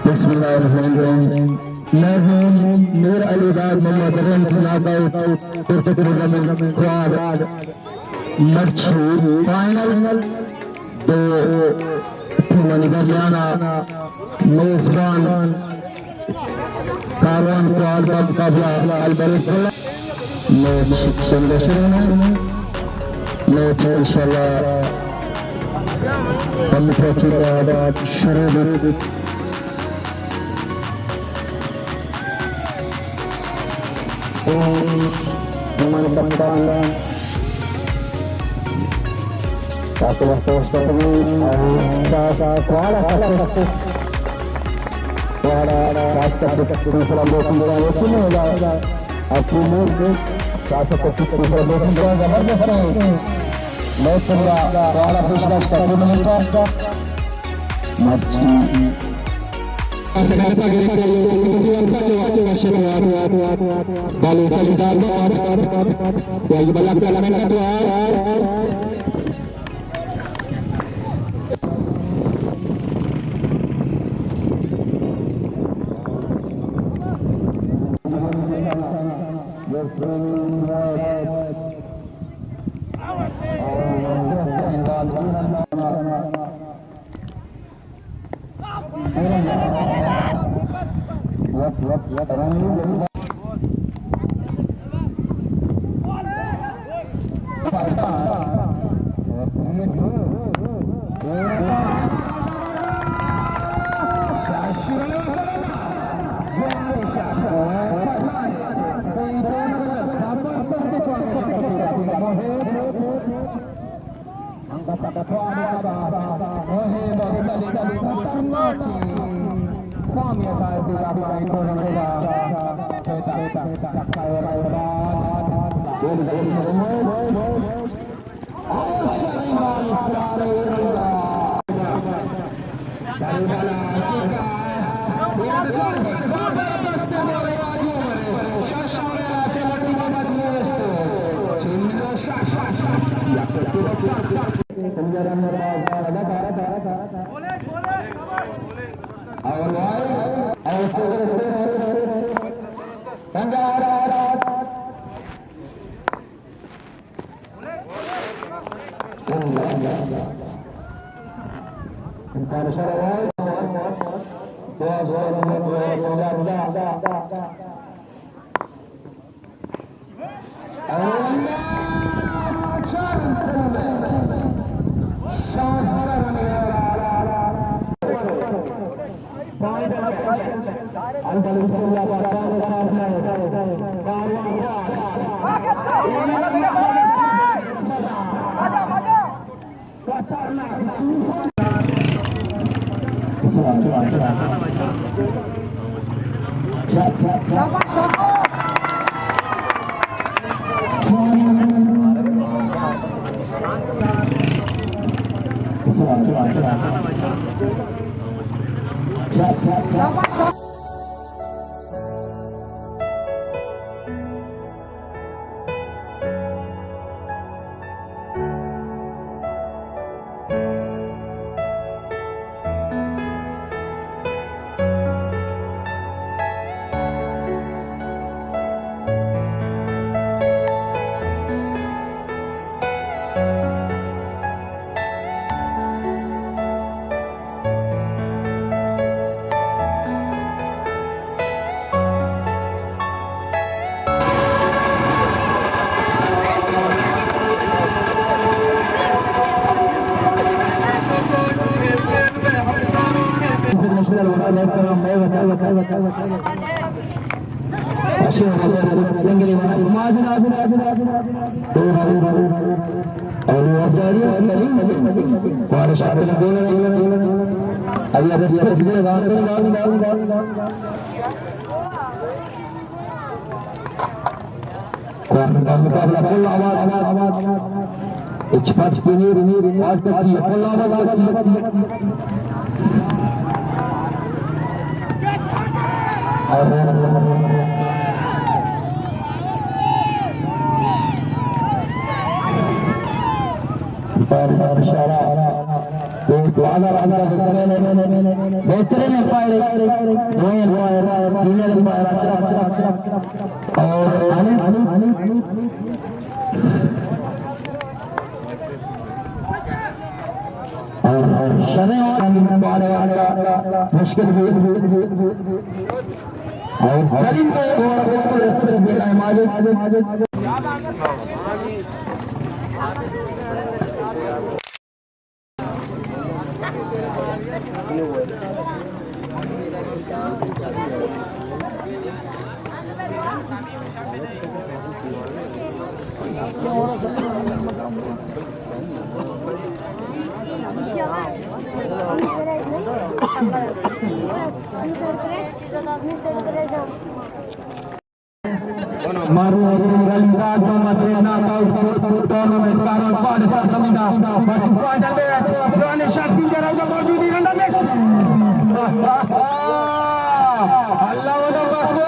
بسم اللہ الرحمن الرحیم۔ مرحوم میر علی داد محمد رحمت اللہ کا کرکٹ ٹورنامنٹ کوار مرچی فائنل دو ٹیمانی درمیان ءَ میزبان کاروان کوار بمقابلہ البلد کلب۔ میچ شروع شروع میں میچ انشاءاللہ ہم پہنچی بعد شروع بھی۔ من کپتان تاکہ واسطہ واسطہ تمہیں سا سا کواڑا کتے کواڑا کتے سلام بوتن بڑا ہوتی نہیں ہوگا۔ اپنی ملک سیاست کو کس طرح دیکھیں، بڑا زبردست ہے۔ میں پورا پہلا پیش رفت ٹورنامنٹ کا مرچی۔ بالو خریدار یا یہ بلا پہلا میں تو مقابلہ کل آواز، اچ پنچ پنیر، آج تک کی کل آواز، اشارہ۔ وعدہ رابطہ بسرے نے بہترین امپائر، دوئیں امپائر، سینئر امپائر اشرف اور علی۔ اور شریں اور بارے والا مشکل بھی اور سلیم بھائی اور بالکل اس پر بھی ماجد۔ مارو رنگا دو مدرے نا تو تو تو میں کارا پاڑ سر کمینا بچ پاجا دے جان شاہ سنگھ راجا موجودی رنڈا میں۔ اللہ ولا بخو۔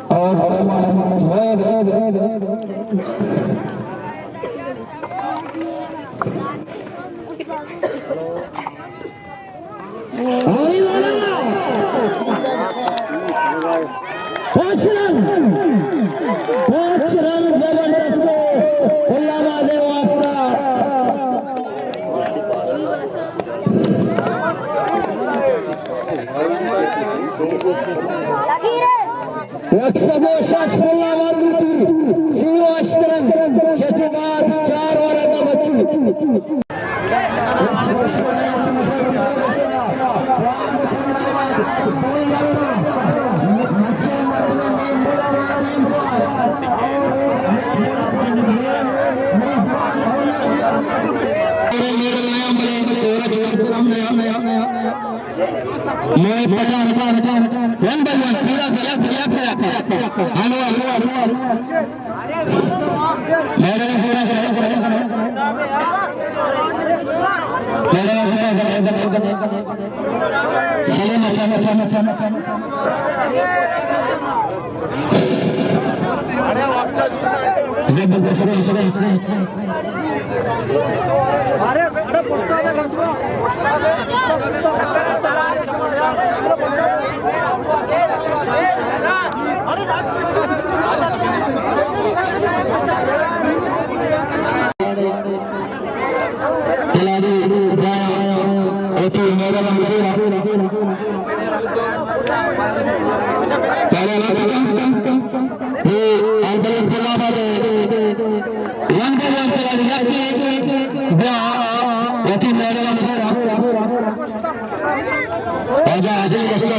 اور پانچ رن، پانچ رن زبردست اللہ آباد واسطہ۔ یک سد و شش پلہ مان بوتی، سی و ہشت رن، چچے بعد چار اوور ءَ بچی۔ میں پچار ون بل ون پورا گیا، گیا، گیا۔ Hello, hello, hello. میرے پورا گیا۔ میرے پورا گیا۔ سلیم حسن، حسن، حسن۔ زبردست۔ کھلاڑی وتی میدان ءَ پہلا لگا۔ اے اردل انقلاب ءَ ون بل ون کھلاڑی لگتے بیا وتی میدان ءَ۔ واجہ حاصل کستا۔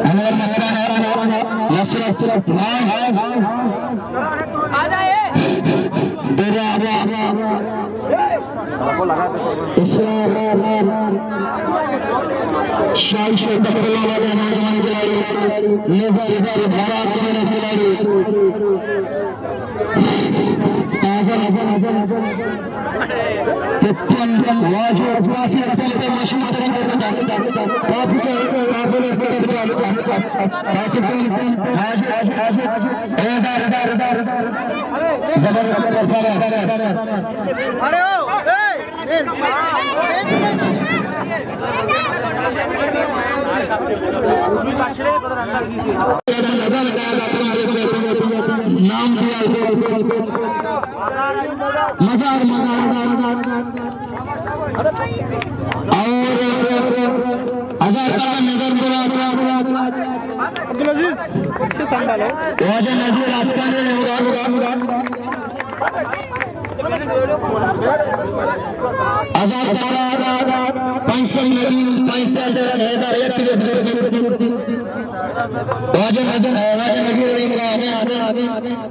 انور مستان، نصرت، ناز۔ درا، اسلام، شاہی شوکت اللہ والے نوجوان کھلاڑی، نظر، نظر، مراد سینا کھلاڑی۔ کپتان واجہ عباسی رسول پہ مشہور ترین کرکٹر۔ کافی کے قابل احترام کھلاڑی۔ آصف خان، واجہ، واجہ، واجہ۔ اے دار، دار، دار۔ زبردست پرفارمنس۔ نام دیا۔ مزار، مزار۔ اور ہزار تک نظر مراد۔ عبدالعزیز، اچھے سنبھالو۔ واجہ نذیر آسکانی نے ہزار تک، پنچ سد نبی، پنچ سد حیدر، یک واجہ نذیر، واجہ نذیر علی مراد۔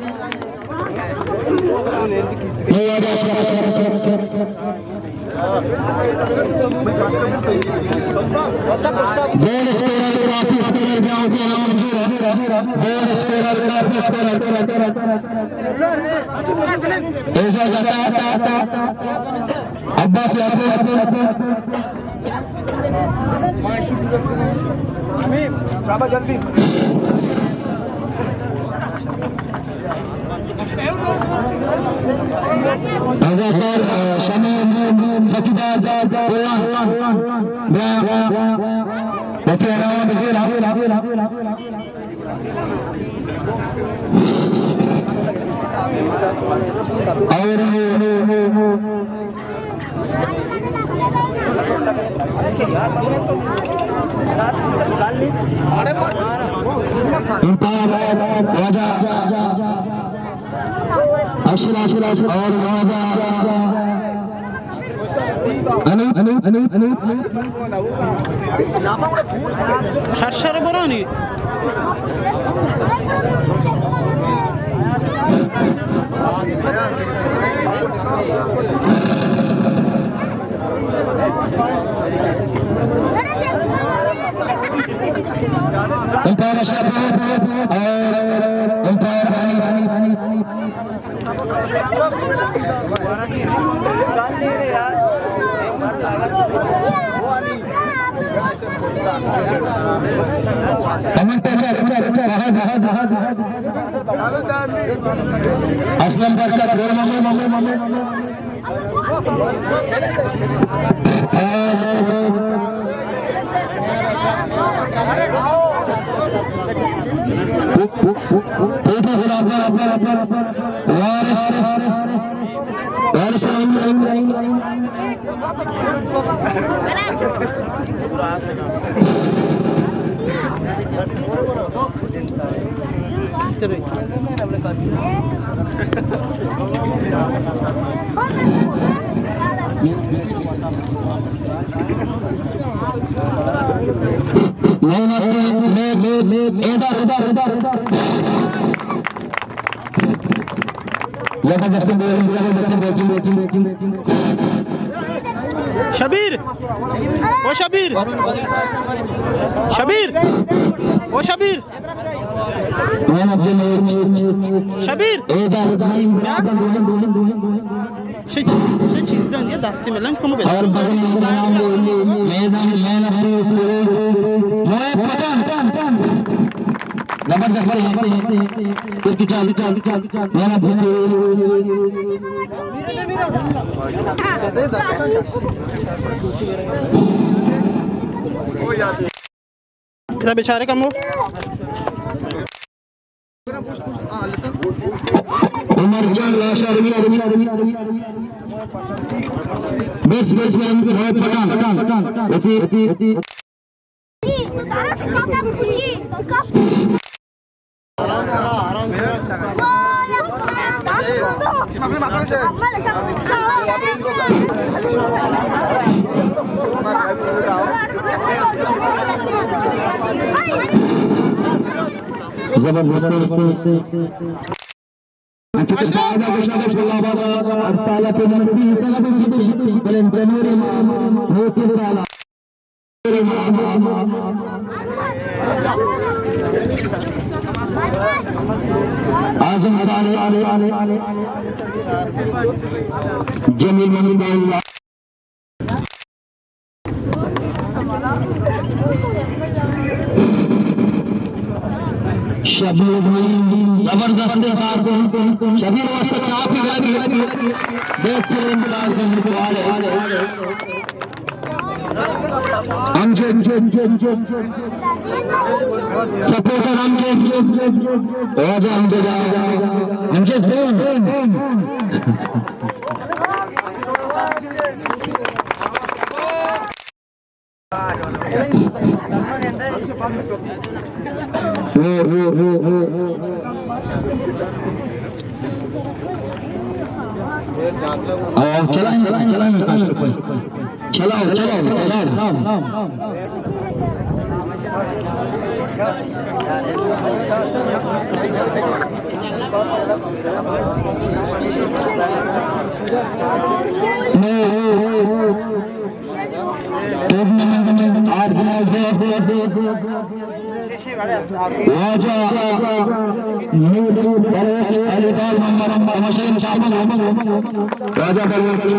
بال اسکورر، کافی اسکورر بیا ہوتی ہے، بال اسکورر، کافی اسکورر۔ اعجاز عطا، عباس یعقوب۔ شاباش، جلدی۔ رضاکار، اه، شمیم، سچیدار، کلان، بیا، بیا، بیا، بیا۔ بچے راوند زیر۔ اور امپائر واجہ اشرف اور واجہ انوپ، انوپ، انوپ، انوپ۔ شر شر برانی۔ امپائر اشرف اور امپائر بھائی۔ کمنٹ ہے، اسلم برکت، گول ممے، ممے، ممے۔ زبردست۔ شبیر، او شبیر، شبیر، او شبیر۔ شبیر۔ شچ، شچ چیزاں دیا دستی ملن کمو بے۔ اور بغل میدان، مین آف دی سیریز، موئے پٹن۔ زبردست۔ چالو، چالو، چالو، چالو۔ مین آف دی سیریز۔ کتا بیچارے کمو۔ عمر جان لاشار۔ بس، بس، بس، بس، پٹان۔ زبردست۔ اعظم صالح، جمیل محمد اللہ۔ شبیر بھائی زبردست کار کو، شبیر واسطے چاپ ہی لگی، بہترین کار کو۔ امجد، سپورٹر امجد، واجہ امجد، امجد بون۔ آؤ، چلائیں، چلائیں، چلائیں، کاشف بھائی۔ چلاؤ، چلاؤ، چلاؤ۔ ٹورنامنٹ آرگنائزر واجہ نور بلوچ، علی دال محمد، تماشائی چاپل، واجہ بلوچ۔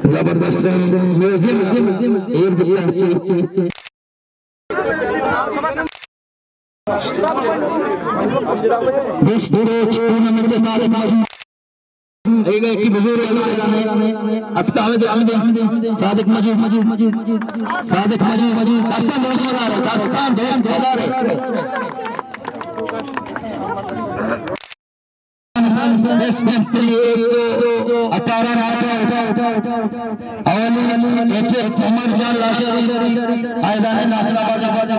زبردست میوزک، ایر دکھتا۔ بیست روچ ٹورنامنٹ ءِ صادق مجید، ایگا کی بزرگ اعلان اتکا ہوئے، صادق مجید، صادق مجید، دستان دوست مدار ہے، دستان دوست مدار ہے۔ بیست گیند ءِ لیے ایک سو اٹھارہ رن آؤٹ۔ اولی وکٹ عمر جان لاشاری، آیدان ناصر آباد،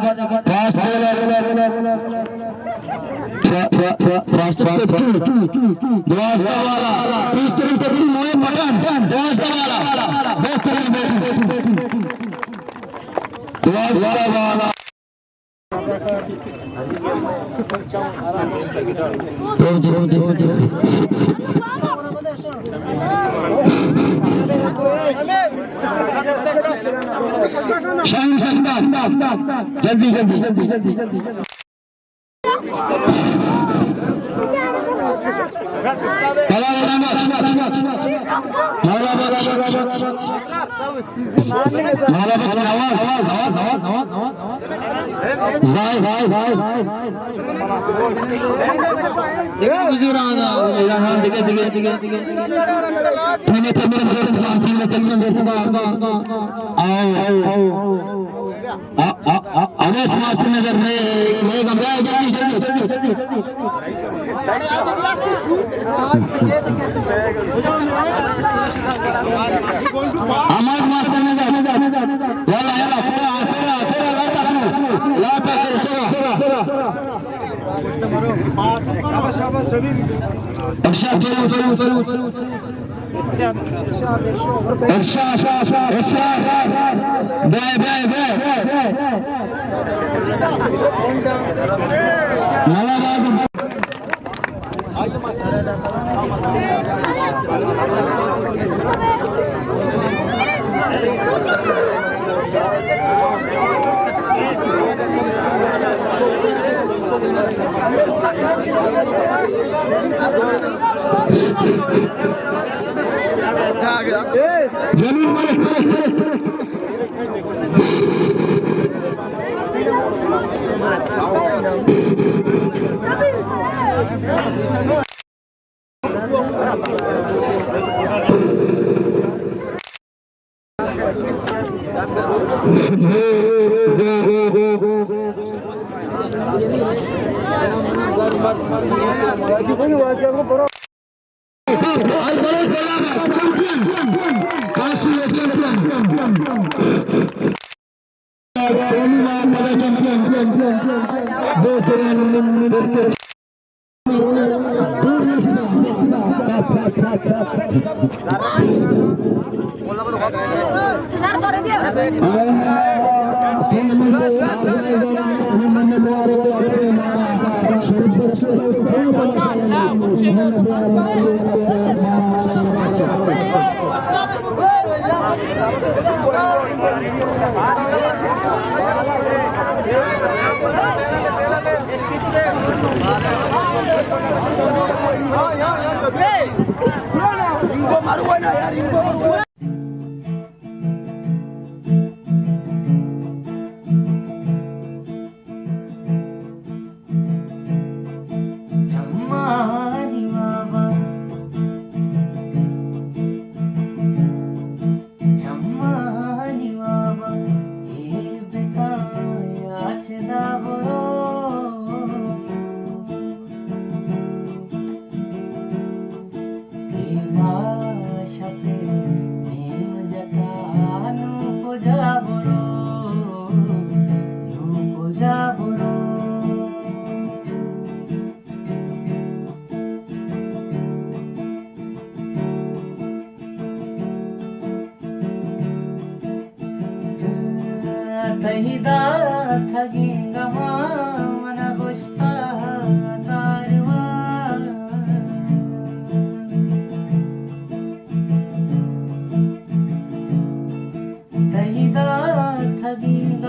فاسٹ بولر، فا-، فا-، فا-، فاسٹ بولر، دوازدہ والا، تیس ترین ترین موئے پٹھان، دوازدہ والا، بہترین بیٹنگ، دوازدہ والا۔ شاہین صاحب، جلدی، جلدی، جلدی، جلدی۔ مالا بچ آواز، آواز، آواز، آواز، آواز۔ زاہد، زاہد، زاہد۔ دیگہ وزیر آگا، وزیر آگا، دیگہ، دیگہ، دیگہ۔ تینے تمر زور تمام، تینے تمر زور تمام۔ آؤ، آؤ، آؤ۔ آ، آ، آ، اویس ماسٹر نظر میں، میں گھبرائے، جلدی، جلدی، جلدی، جلدی۔ احمد ماسٹر نظر۔ یلا، یلا، سرا، سرا، سرا، لا تاخیر، لا تاخیر، سرا۔ ارشاد، چلو، چلو، چلو۔ ارشاد، ارشاد، بے، بے، بے۔ ملاباد۔ جلیل ملک۔ چمانی وابا، اے بکایا چدا برو۔ دیما شپے نیم جتا، نوں کجا برو، نوں کجا برو۔ تئی داتگیں گماں من ءَ گوشتہ ہزار وار۔ تئی داتگیں